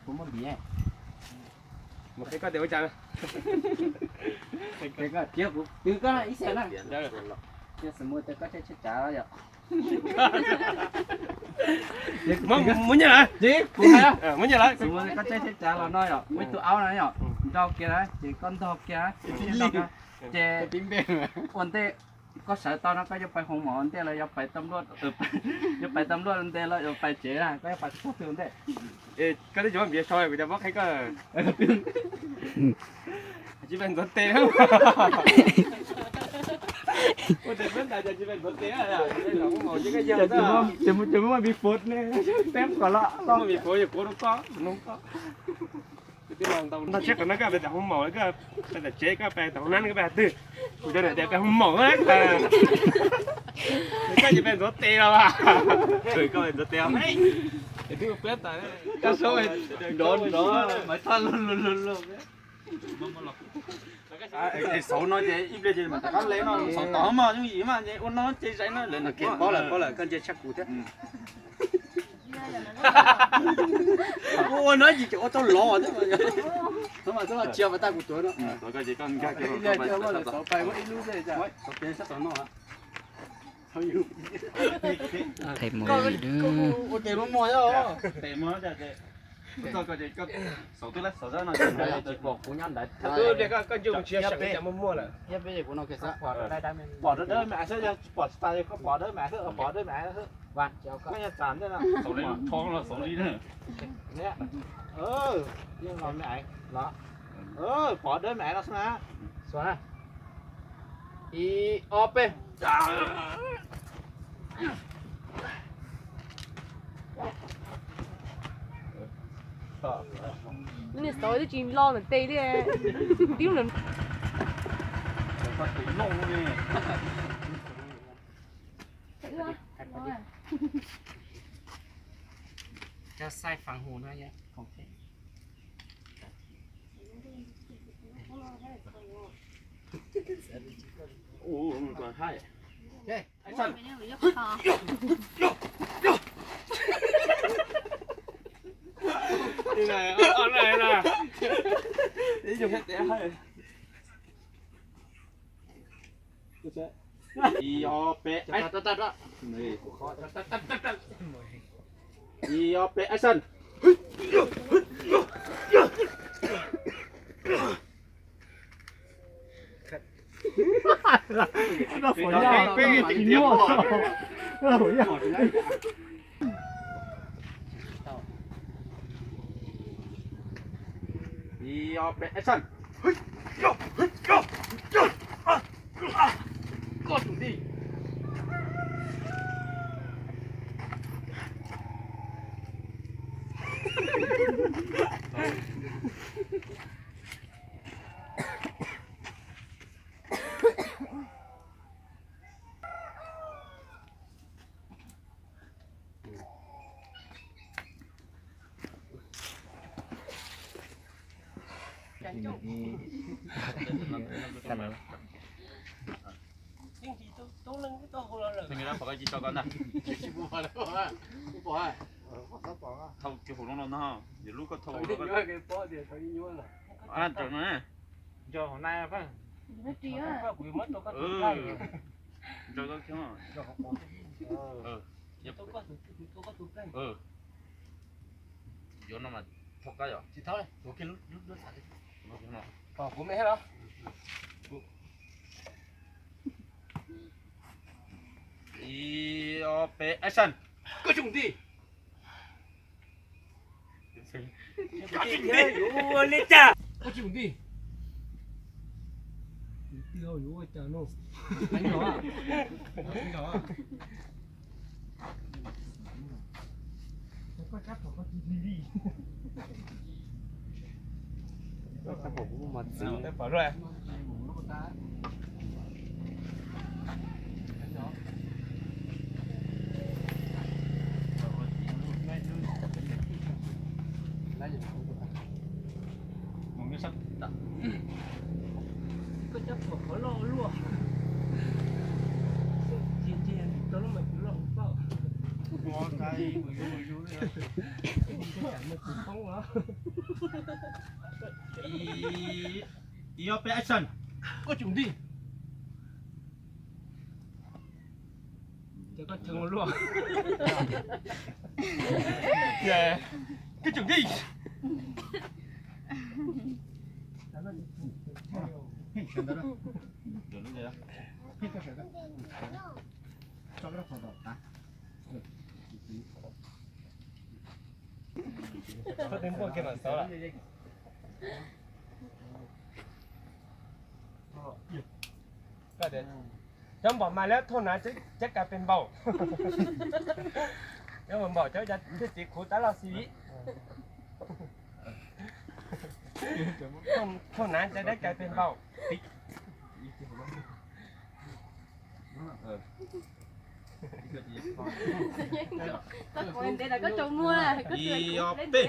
Kuv muab npiv. Mus qhia koj tias ua cas. Qhia koj tias kuv twv koj ib xees na. Yog xws mus tias koj tsaib tsheb tsav yom. Muab nyiaj lawm. Muab nyiaj lawm. Xws mus tias koj tsaib tsheb tsav los no yom, muaj ib tug aub na yom, nrau kiag na, ces koj ntog kiag na, ces ua ntej koj sawv tau no koj yuav pais hoo maum ua ntej los yuav pais tam luaj, yuav pais tam luaj ua ntej los yuav pais tsev na, koj yuav pais txog twg ua ntej. Koj twb tsis muab npiav sau kuv cov pob qhib koj. Tsis pais ntxuav tes. Ua tes peb tas ces tsis pais ntxuav tes. Ces muab, ces muab before ne, teb kom los, muab before yog kuv rau koj, nug koj. Ntog tsheb qhov no koj pais tom hoo maum, koj pais tom tsev, koj pais tom hoo nab, koj pais twg? Kuv cov niam tias pais hoo maum na. Koj ces pais ntxuav tes los as. Koj pais ntxuav tes. Koj sau nrov nrov mas thaj lug lug lug. Es xauv no ces ib pliag ces mam rov qab le no, xauv tom mas yooj yim mas ua no ces zais no lawm no. Paub lawm, paub lawm, koj ntsia tshaj kuv thiab. Ua no yim ces ua tau lov thiab. Txhob mas txhob los tsia mas tag kuv tuav no. Thaiv mus li na. Ua tes muaj muag os. Tes muag no ces xauv twb lab xauv zab no ces tsis pom kuv nyob ntawd. Koj ntsej muag tsis yog seem li cas muaj muag lawm. Pom dawb dawb mas xwb, yog pom tsis tas koj pom dawb mas xwb, pom dawb mas xwb. Koj nyob tas ntej no. Xauv li los xauv li na. Yeej los me aiv los. Pom dawb me aiv no xwb na. Ib ob peb. Lub niag xauv twb tsis lo ntawm tes li. Tib lub. Cho sai phản hồi nó nhé. Ui, còn hay. Action. Ib ob peb, ib ob peb, action. Ib ob peb, action. Thau tsis hauv no no, yog lub koj thau hauv no. Nco hauv nai. Nco koj kiag. Yuav no mas thauj kab yom. Tsis thauj, tuav kiag lub, lub, lub xav. Kuv me thiab los. Ib ob peb, action. Koj tsis mus ti. Koj tsis mus ti. Ti yuav ua cas no. Koj cab pom qhov loj luaj. Cia cia tau lub mas kuv loj hauv paus. Ib, ob, peb, action. Koj tsum nti. Ces koj tseem luaj. Koj tsum nti. Cov npom mas lawv thauj hnav cov kais pes npaum. Cov npaum cov thiaj txiv khuv tab loj xi viv. Thauj hnav cov dab kais pes npaum. Koj qhov ntev los koj tsaus muag, koj tus kuv ntev ntev.